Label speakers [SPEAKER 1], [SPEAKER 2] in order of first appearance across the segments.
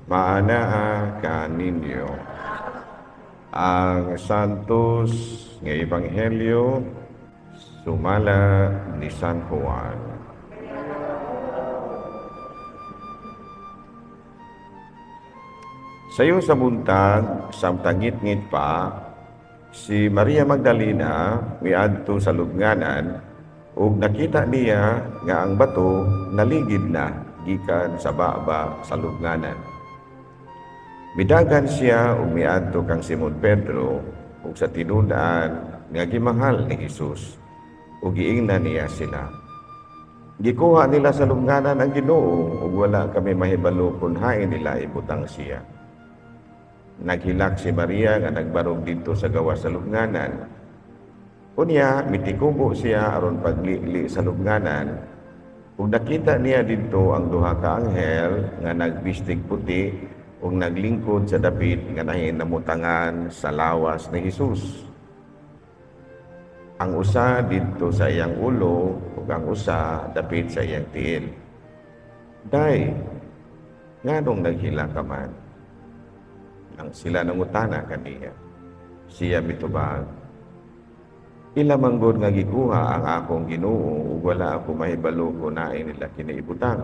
[SPEAKER 1] Maanaa kaninyo. Ang Santos nga Ebanghelyo sumala ni San Juan. Sayo sa buntag, samtang ngit-ngit pa, si Maria Magdalena miadto sa lubnganan ug nakita niya nga ang bato naligid na gikan sa baba sa lubnganan. Midagan siya ug miadto kang Simon Pedro ug sa tinun-an nga gimahal ni Hesus ug giingnan niya sila, "Gikuha nila sa lubnganan ang Ginoo ug wala kami mahibalo kung hain nila ibutang siya." Naghilak si Maria nga nagbarog didto sa gawas sa lubnganan. Unya, mitikubo siya aron paglili sa lubnganan ug nakita niya didto ang duha ka anghel nga nagbistig puti ug naglingkod sa dapit nga nahinamutangan sa lawas ni Hesus. Ang usa didto sa iyang ulo ug ang usa dapit sa iyang tiil. "Day, nganong naghilak ka man?" ang sila nangutana kaniya. Siya mitubag, "Ila manggod nga gikuha ang akong Ginoo ug wala ako mahibalo kung hain nila kini ibutang."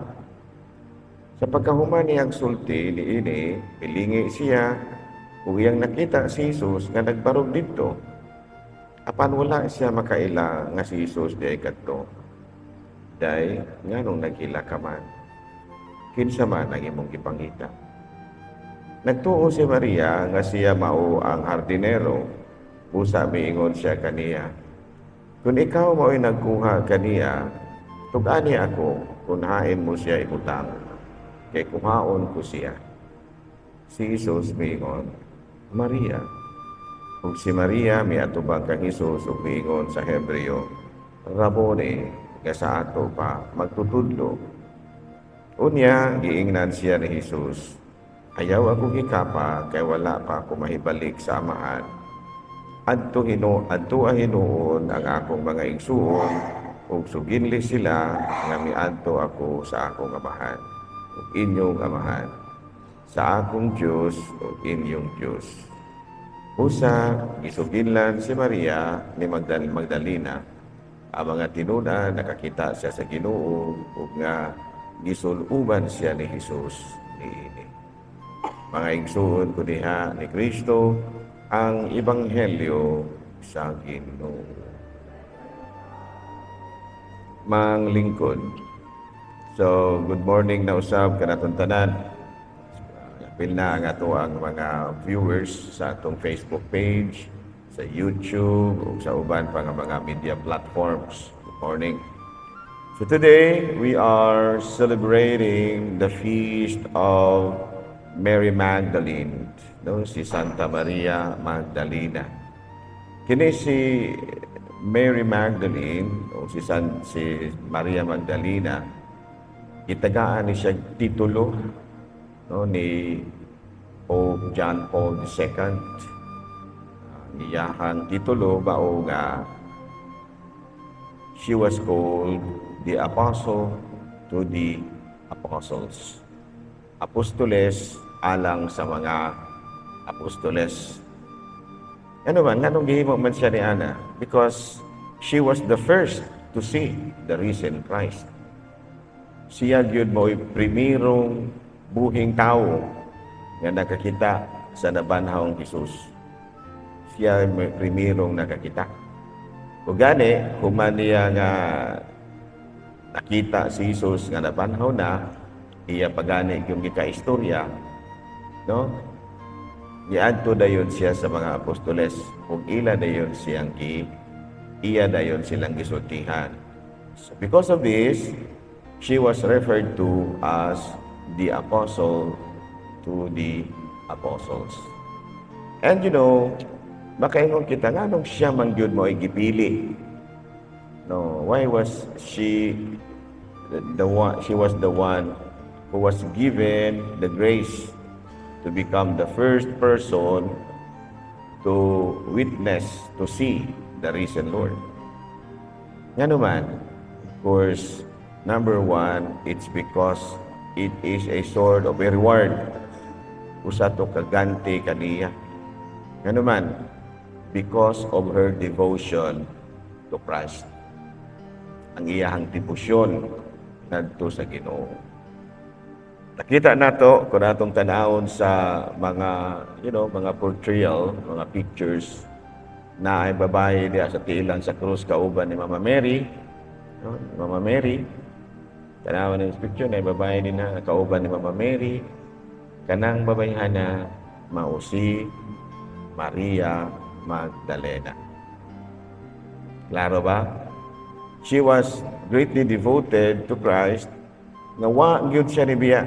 [SPEAKER 1] Sa pagkahuman niyang sulti niini, milingi siya ug iyang nakita si Jesus nga nagbarog didto. Apan wala siya makaila nga si Jesus diay kadto. "Day, nganong naghilak ka man? Kinsa man ang imong gipangita?" Nagtuo si Maria nga siya mao ang hardinero. Busa miingon siya kaniya, "Kung ikaw mao'y nagkuha kaniya, tug-ani ako kung hain mo siya ibutang, kay kuhaon ko siya." Si Jesus miingon, "Maria." Ug si Maria miatubang kang Jesus ug miingon sa Hebreo, "Raboni," nga sa ato pa magtutudlo. Unya, giingnan siya ni Jesus, "Ayaw ako gikapa kay wala pa ako mahibalik sa Amahan. Adto hinuon ang akong mga igsuon ug suginli sila nga miadto ako sa akong Amahan ug inyong Amahan, sa akong Dios ug inyong Dios." Usa gisuginlan si Maria ni Magdalena ang mga tinun-an nakakita siya sa Ginoo ug nga gisuluban siya ni Jesus niini. Mga igsuon ko diha ni Kristo, ang Ebanghelyo sa Ginoo. Manglingkod. So, good morning na usab kanatong tanan. Apil na ang ato ang mga viewers sa atong Facebook page, sa YouTube, ug sa uban pa nga mga media platforms. Good morning. So today, we are celebrating the feast of Mary Magdalene, no? Si Santa Maria Magdalena. Kini si Mary Magdalene o si Maria Magdalena, gitagaan ni siya titulo, no, ni Pope John Paul II. Ang iyahang titulo mao nga she was called the apostle to the apostles. Apostoles alang sa mga apostoles. Ano man, nganong gihimo man siya ni Ana? Because she was the first to see the risen Christ. Siya gyud mo'y primerong buhing tao nga nakakita sa nabanhawng Jesus. Siya may primerong nakakita. Ug gani, human niya nga nakita si Jesus nga nabanhaw na, iya pagani yung gikaistorya, no? Giadto dayon siya sa mga apostoles ug ila dayon siyang gi iya dayon silang gisultihan. So because of this, she was referred to as the apostle to the apostles. And makaingon kita nganong siya man gyud mo gipili. No, why was she the one she was the one who was given the grace to become the first person to witness, to see the risen Lord? Nga naman, of course, number one, it's because it is a sort of a reward. Usa to kaganti kaniya. Ngano man? Because of her devotion to Christ. Ang iyahang debosyon ngadto sa Ginoo. Nakita nato kung atong tanawon sa mga mga portrayal, mga pictures na ay babae diya sa tiilan sa krus kauban ni Mama Mary, no? Mama Mary, tanawan ng picture na babae din na kauban ni Mama Mary, kanang babayhana mao si Maria Magdalena. Klaro ba? She was greatly devoted to Christ nga wa gyud siya nibiya.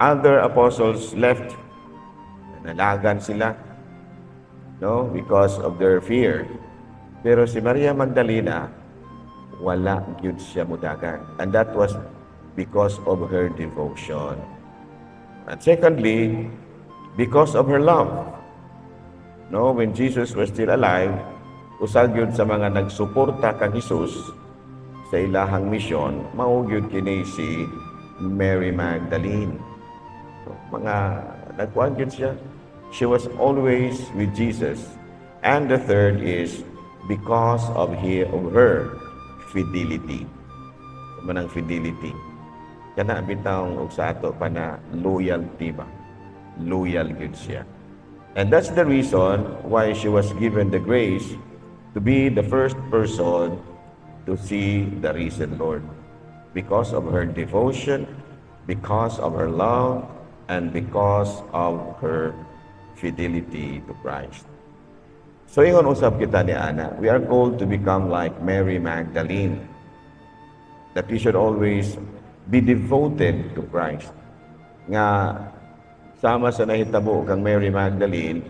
[SPEAKER 1] Other apostles left. Nalagan sila, no? Because of their fear. Pero si Maria Magdalena, wala gyud siya mudagan. And that was because of her devotion. And secondly, because of her love. No, when Jesus was still alive, usa gyud sa mga nagsuporta kang Jesus sa ilahang misyon, mao gyud kini si Mary Magdalene. So, mga nagkuan gyud siya. She was always with Jesus. And the third is because of her fidelity. Manang fidelity. Kana bitawng og sa ato pa na loyalty ba? Loyal gyud siya. And that's the reason why she was given the grace to be the first person to see the risen Lord. Because of her devotion, because of her love, and because of her fidelity to Christ. So ingon usab kita ni ana, we are called to become like Mary Magdalene. That we should always be devoted to Christ. Nga sama sa nahitabo kang Mary Magdalene,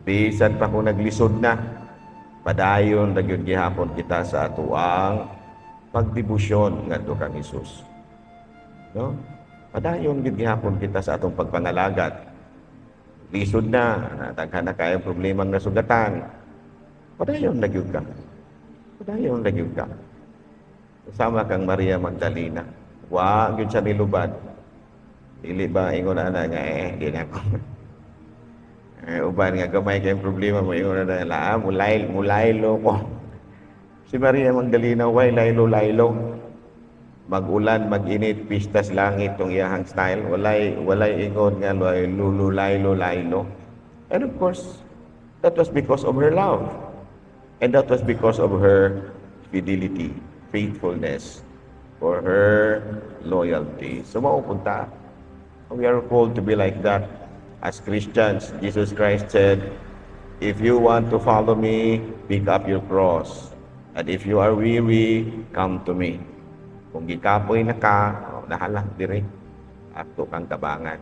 [SPEAKER 1] bisan pa kung naglisod na, padayon ra gyud gihapon kita sa atoang pagdebosyon ngadto kang Hesus. No? Padayon gyud gihapon kita sa atong pagpangalagat. Lisod na, daghan na kayong problemang nasugatan. Padayon na gyud ka. Padayon na gyud ka. Sama kang Maria Magdalena. Wa gyud siya nilubad. Dili ba ingon ana nga eh di na ako. Eh, uban nga gamay kayong problema mo, ingon na la mulay mulaylo ko. Si Maria Magdalena way laylo laylo. Mag-ulan, mag-init, pistas langit tong iyahang style. Walay ingon nga lulu laylo laylo. And of course, that was because of her love. And that was because of her fidelity, faithfulness, for her loyalty. So mao punta. We are called to be like that as Christians. Jesus Christ said, "If you want to follow me, pick up your cross. And if you are weary, come to me." Kung gikapoy na ka, oh, nahala dire. Ato kang tabangan.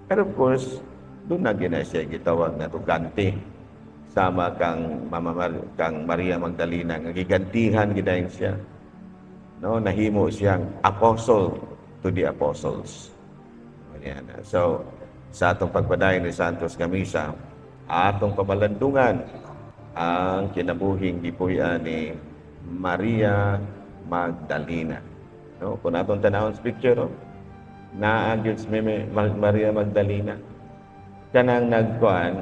[SPEAKER 1] Pero of course, doon na gina siya gitawag na ganti. Sama kang Mama kang Maria Magdalena nga gigantihan gidayon siya. No, nahimo siyang apostle to the apostles. Yan. So, sa atong pagpadayon ni Santos nga Misa, atong pamalandungan ang kinabuhing gipuy-an ni Maria Magdalena. No, kung atong tanawon sa picture, no, naa gyud si Maria Magdalena. Kanang nagkuan,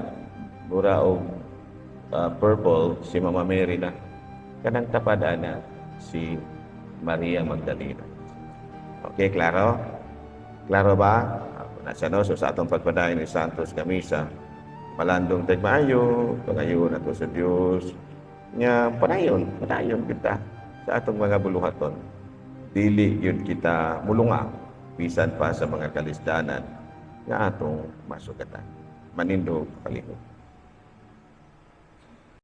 [SPEAKER 1] mura og purple si Mama Mary na. Kanang tapad ana si Maria Magdalena. Okay, klaro? Klaro ba? Nasa no, so sa atong pagpadayon ni Santos nga Misa, malandong tag maayo, pangayo nato sa Dios nga padayon, padayon kita sa atong mga buluhaton. Dili gyud kita mulunga bisan pa sa mga kalisdanan nga atong masugatan. Manindog palihog.